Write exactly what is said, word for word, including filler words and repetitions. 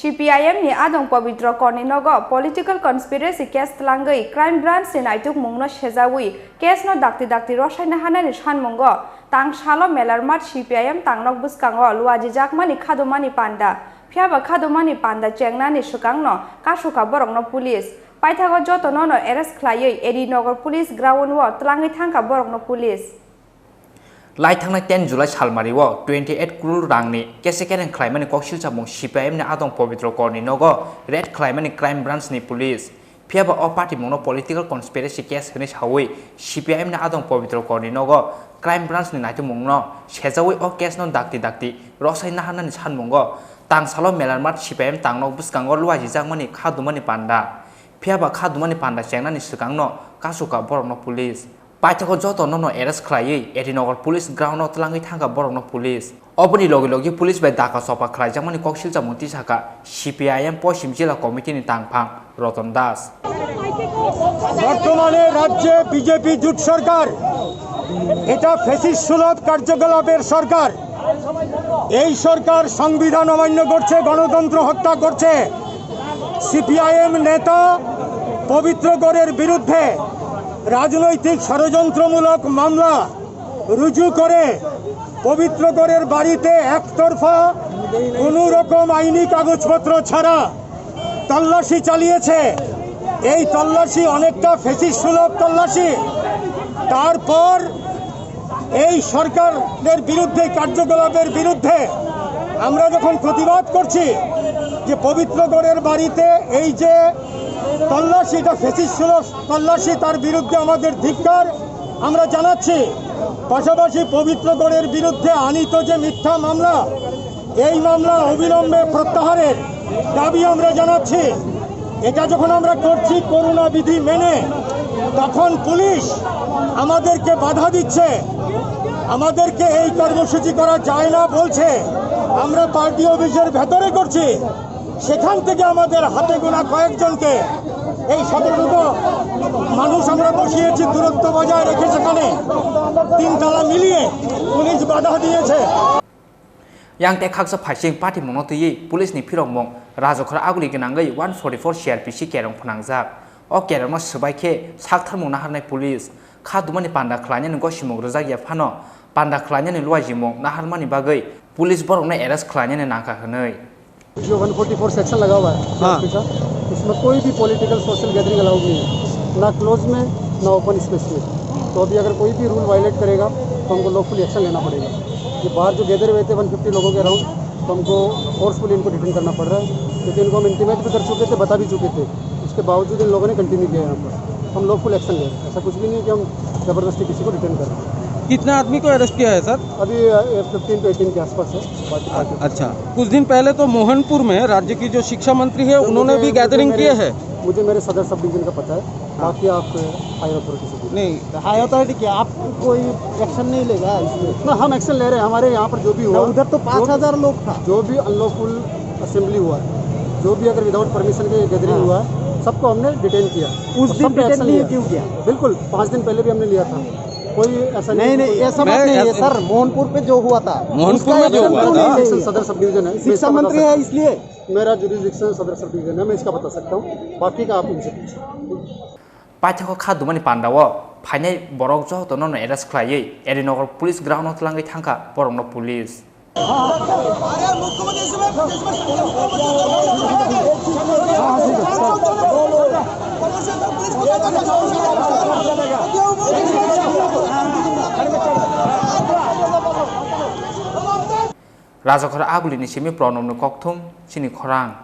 C P I M ni adong Pabitra Korni nogo political conspiracy case tlangwi Crime Branch ni naitukmungno sejawi case no dakti dakti rwsaina hanani sanmungo tang salo Melarmat C P I M tangnok bwskango luajijakmani khadumani panda, phiyaba khadumani panda chengnani swkangno kasukha borokno police. Paithago jotono no arrest khlaiwi A D Nagar police ground o tlangwi thangkha borokno police. Lai thangnai ten July salmari o twenty eight crore rangni kese kereng khlaimani koksilchamung C P I M ni adong Pabitra Korni nogo raid khlaimani Crime Branch ni police. Phiyaba o patimungno political conspiracy case hwnwi sawi C P I M ni adong Pabitra Korni nogo Crime Branch ni naitukmungno sejawi o case no dakti dakti rwsai naharnani sanmungo tang salo Melarmat C P I M tangnok bwskango luajijakmani khadumani panda. Phiyaba khadumani panda chengnani swkangno kasukha borokno police. Paithago jotono no arrest khlaiwi A D Nagar police ground o tlangwi thangkha borokno police. Oboni logi logi police bai daka chopa khlaijakmani koksilchamung tisakha C P I M Poschim Jila Committee ni tangphang Roton Das. বর্তমানে রাজ্যে বিজেপি জোট সরকার, এটা ফ্যাসিস্ট সুলভ কার্যকলাপের সরকার। এই সরকার সংবিধান অমান্য করছে, গণতন্ত্র হত্যা করছে। সিপিআইএম নেতা পবিত্র গড়ের বিরুদ্ধে রাজনৈতিক ষড়যন্ত্রমূলক মামলা রুজু করে পবিত্র গড়ের বাড়িতে একতরফা কোনো রকম আইনি কাগজপত্র ছাড়া তল্লাশি চালিয়েছে। এই তল্লাশি অনেকটা ফ্যাসিস্ট সুলভ তল্লাশি। তারপর এই সরকারের বিরুদ্ধে, কার্যকলাপের বিরুদ্ধে আমরা যখন প্রতিবাদ করছি যে পবিত্রগড়ের বাড়িতে এই যে তল্লাশি, এটা ফ্যাসিস্ট সুলভ তল্লাশি, তার বিরুদ্ধে আমাদের ধিক্কার আমরা জানাচ্ছি। পাশাপাশি পবিত্রগড়ের বিরুদ্ধে আনীত যে মিথ্যা মামলা, এই মামলা অবিলম্বে প্রত্যাহারের দাবি আমরা জানাচ্ছি। এটা যখন আমরা করছি করুণা বিধি মেনে, তখন পুলিশ আমাদেরকে বাধা দিচ্ছে, আমাদেরকে এই কর্মসূচি করা যায় না বলছে। আমরা পার্টি অফিসের ভেতরে করছি, সেখান থেকে আমাদের হাতে গোনা কয়েকজনকে, এই সাধারণত মানুষ আমরা বসিয়েছি দূরত্ব বজায় রেখে, সেখানে তিন তালা মিলিয়ে পুলিশ বাধা দিয়েছে। Yang tei khaksa phaising patimungno twiwi police ni phirokmung Rajakhor aguli gwnangwi one forty-four C R P C kerong phnangjak. O kerongno swbai khe saktharmung naharnai police. Kha dumani panda khlainani gosimung rwjak ya phano panda khlainani luaijimung naharmani bagwi police borokno arrest khlainani nangkha hwnwi. जो one forty four section लगा हुआ है हाँ। सीआरपी का, उसमें कोई भी political social gathering allowed नहीं है, ना क्लोज में, ना ओपन स्पेस में। तो अभी अगर कोई भी रूल वायलेट करेगा तो हमको लॉफुल एक्शन लेना पड़ेगा। ये बाहर जो गैदर हुए थे वन फिफ्टी लोगों के अराउंड, तो हमको फोर्सफुली इनको डिटेन करना पड़ रहा है, क्योंकि इनको हम इंटीमेट भी कर चुके थे, बता भी चुके थे। उसके बावजूद इन लोगों ने कंटिन्यू किया यहाँ पर। हम लॉफुल एक्शन ले रहे हैं, ऐसा कुछ भी नहीं है कि हम ज़बरदस्ती किसी को डिटेन कर रहे हैं। कितने आदमी को अरेस्ट किया है सर? अभी फिफ्टीन टू एटीन के आसपास है। बाकी, बाकी अच्छा, कुछ दिन पहले तो मोहनपुर में राज्य की जो शिक्षा मंत्री है, सर, उन्होंने मुझे, भी मुझे गैदरिंग मेरे, किए है। मुझे मेरे सदर सब डिवीजन का पता है, हाँ। बाकी आप हायर अथॉरिटी से पूछो। नहीं। हायर अथॉरिटी क्या, आप कोई एक्शन नहीं लेगा इसमें? ना, हम एक्शन ले रहे हैं। हमारे यहाँ पर जो भी ना, हुआ, उधर तो जो, पाँच हज़ार लोग था। जो भी अनलॉफुल असेंबली हुआ है, जो भी अगर विदाउट परमिशन के गैदरिंग हाँ। हुआ है, सबको हमने डिटेन किया। उस और दिन सब पे डिटेन एक्शन नहीं लिया। क्यों किया? बिल्कुल, पाँच दिन पहले भी हमने लिया था। कोई ऐसा नहीं, नहीं, नहीं, कोई ये सब मैं बात नहीं है ऐसे सर, मोहनपुर पे जो हुआ था, मोहनपुर उसका में जो एक्शन हुआ क्यों था। नहीं लिया? सदर सब डिवीजन है, मैं शिक्षा इसका बता मंत्री सकता है हूँ। इसलिए। मेरा जुरिडिक्शन सदर सब डिवीजन है, मैं इसका बता सकता हूँ, बाकी का आप उनसे पूछो। Paithago kha dumani panda o phainai borok jotono no arrest khlaiwi Erinagar police ground o twlangwi thangkha borokno police. Rajakhor agulini simi Pranobni kokthum chini khorang.